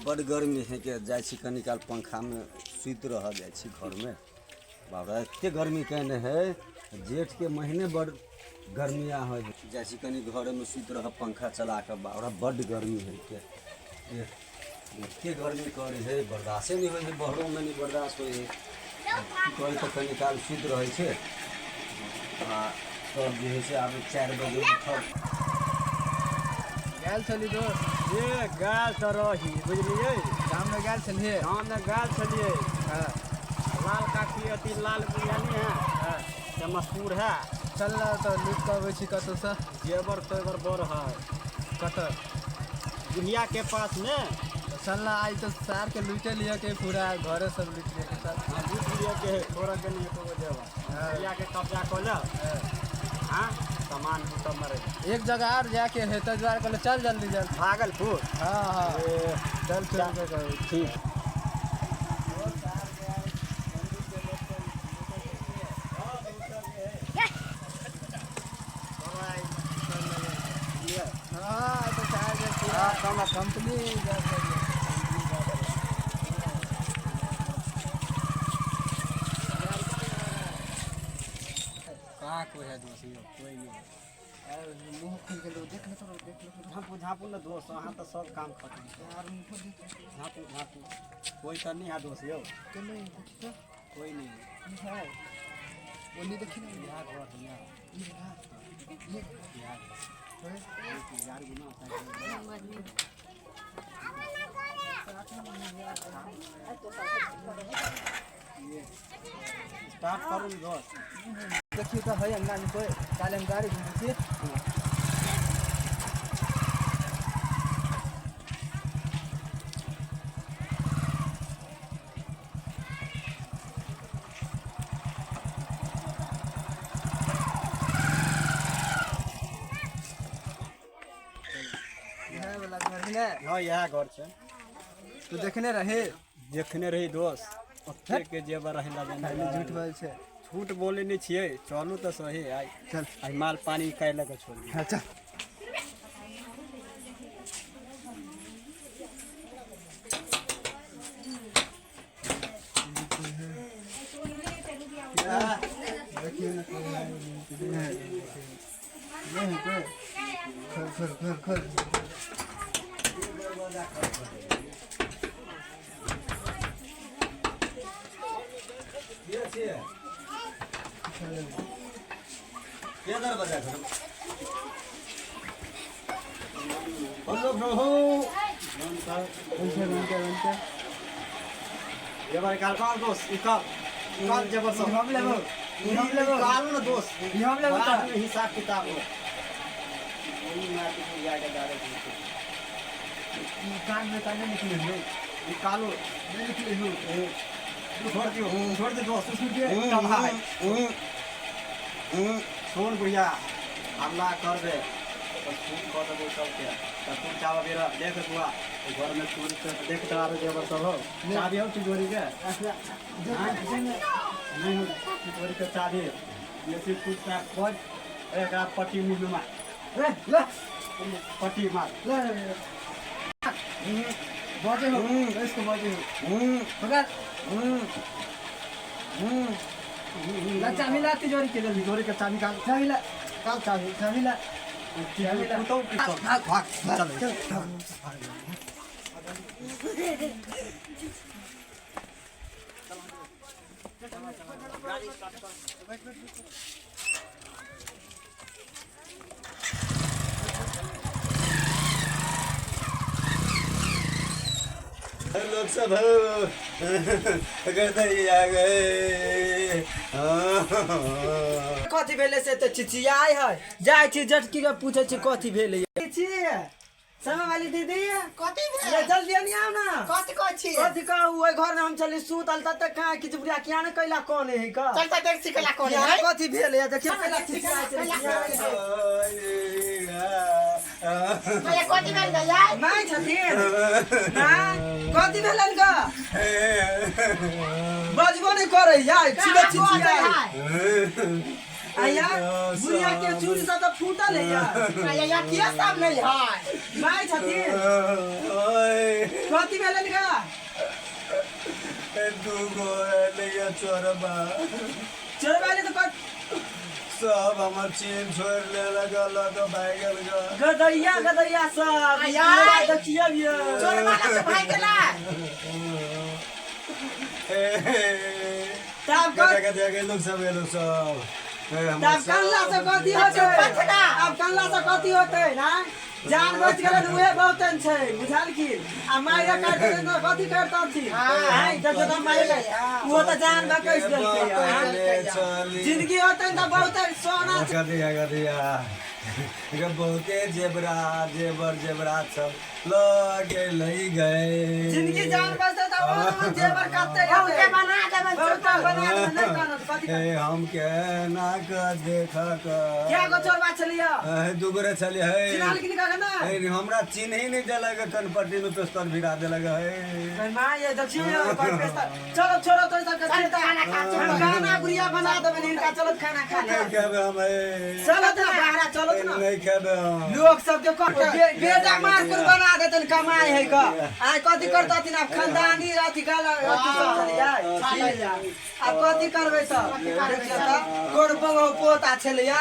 बड्ड गर्मी हइ के जाइ छी कनी काल पंखामे सुति रहऽ जाइ छी घरमे। बाप रे, एते गर्मी केने है, जेठके महीने बड्ड गर्मिया होइ है। जाइ छी कनी घरेमे सुति रहऽ पंखा चला कऽ। बाप रे, बड्ड गर्मी हइ के, एते गर्मी करै है, बर्दाश्ते नहि होइ है, बहरोमे नहि बर्दाश्त होइ है। की करी, तऽ कनी काल सुति रहै छै आ तब जे हइ से आब 4 बजे उठब। गेल छली दोस्त? ये गेल तऽ रही, बुझलियै? गाममे गेल छलियै? गाममे गेल छलियै। लाल काकी, अथी लाल बुढ़िया नहीं है? हाँ। से मशहूर है। चल ना तऽ लूट कऽ अबै छी कतहुसँ। जेबर तेबर बड़ है। कतऽ? बुढ़िया के पास ने। तऽ चल ना, आइ तऽ सारके लूटे लिअ के, पूरा घरे सब लूट लिअ के, चल। हाँ, लूट लिअ के है, छोड़ऽ के नहीं एको गो जेबर। बुढ़िया के कब्जा कऽ ले। हाँ, सामान लूटब मरे। एक जगह आर जाके है, ताहि दुआरे कहलियै चल जल्दी जल्दी। भागलपुर? हाँ। ए, चल चल के कहै। ठीक। हाँ, तऽ सार के पूरा कंपनी जा सकैए। कहाँ कोई है दोस्त यो? कोई नहीं। मुँह खुलि गेल, देख ले तो, देख ले। झाँपू, झाँपू ने दोस्त, अहाँ तऽ सब काम खत्म। झाँपू, झाँपू, कोई तऽ नहीं है दोस्त यो। नहीं, देखी तो। कोई नहीं। है ओनी, देखी ना। यहाँ घर है, यहाँ। ये यहाँ घर यार, गुना होता है। स्टार्ट करू ने दोस्त। देखियो तऽ है अंगना में कोई? काल्हि हम गाड़ी घुमै छी। इएह वाला घर है ने? हाँ, इएह घर छै। तू देखने रही? देखने रही दोस्त, ओते के जेबर रहे लगन। खाली झूठ बोल छै। झूठ बोले नहीं छियै, चलू तऽ सही आइ। चल। आइ माल पानी निकालि कऽ छोड़। हाँ, चल। देखिए ना, कोई है नहीं है कोई। खोल, खोल, खोल, खोल। के छियै? के दरवाजा खोलू? खोलो, खोलो। बंद कर, बंद कर। जेबर निकाल, निकाल दोस्त, निकाल, निकाल जेबर सब। हम लेबो, ई हम लेबो। निकालू ने दोस्त। ई हम लेबो तऽ। बाद में हिसाब किताब हो। वही मार के बुढ़िया के डाले। ई कान में काने निकले हो? निकालो। नहीं निकले हो। छोड़ दियो, छोड़ दे दोस्त, छोड़ दे। तबाह है। सुन बुढ़िया, हमला करबे तऽ सुन कऽ देबो सबके। तऽ तू चाबा बेरा देख बुआ, घर में चोरी कर देख तऽ आरो जेबर सब हो। चाबी हो तिजोरी के? नहीं हो तिजोरी के चाबी। ये कुछ खोज, एकरा पट्टी मुँह में मार। ए ले। पट्टी मार। ले, ले। बजे हो इसको, बजे हो, पकड़ ला चाबी, ला तिजोरी के जल्दी। तिजोरी के चाबी निकाल। चाबी ला। निकाल चाबी। चाबी ला। चाबी ला। भाग, भाग, चल। चल। लोग सब आ गए। कथी भेलै से तऽ चिचियाइ है? जाइ छी जटकी के, पूछै छी कथी भेलै। छी समय वाली दीदी। कथी ये भेल? जल्दी आनी, आउ ना। कथी कहै छी? कथी कहू, ओहि घर में हम चली सुतल तब तक कहाँ किछु बुढ़िया किया ने कैला कौन है का। चल तऽ देख छी कैला कोन किया है। कथी भेल है, देखियौ कैला चिचियाइ छै, चिचियाइ छै। भैया, कथी भेल भैया? माय छथिन माय, कथी भेलनि ग? बजबो नहि करै यार, सीधे चिचियाइ आया। बुढ़िया के चूड़ी सब तऽ फूटल है यार। भैया, किया सब नहीं है? माय छथिन। कथी भेलन गा? दूगो एलैया चोरबा। चोरबा एलै तऽ सब हमर चीन छोड़ि लेलक, लऽ कऽ भागि गेल ग। गदैया गदैया सब आय। देखियौ यौ। चोरबा लऽ के भागि गेलै। तब गदे गदे के लोग सब एलो सब। ए, हमर तब कल्ला से कथी होतै? आब कल्ला से कथी होतै ना? जान बच गेलै तऽ उहे बहुतन छै, बुझलखिन? आ मारि काटि देतै तऽ कथी करतथिन? आँय, देखियौ तऽ मारि ओहो तऽ जान बकैस देलकै। चली। जिंदगी होतै तऽ बहुते सोना छै। गदिया गदिया गे, बहुते जेबरा जेबर जेबरात सब लऽ गेलै गए। जिंदगी जान बचतै तऽ ओहो जेबर कते बहुते हेतै? बना देबै। बहुते बना देबै, नहि कानत कथी? हे, हम केना कऽ देख कऽ। क्या गो चोरबा छलियै? हे, दू गोरे छलियै हे। चिन्हलखिन कऽ ना? हे, हमरा चिन्ह ही नहि देलक, कनपट्टी में पेस्तौल भिरा देलक हे। माँ ये देखियौ यौ, चलो छोड़ो तो सब के चिंता। खाना खा, हम खाना गुड़िया बना देबै हिनका, चलो खाना खा ले। नहि खेबै हम हे। चलो त बाहरा, चलो त ना। नहि खेबै हम। लोक सबके बेटा मार कुल बना देतन, कमाई है क आइ कथी करतथिन? आब खानदानी अथी गल अथी सब छलियै, आब कथी करबै सब? देखियौ त कोन पोता छलैया।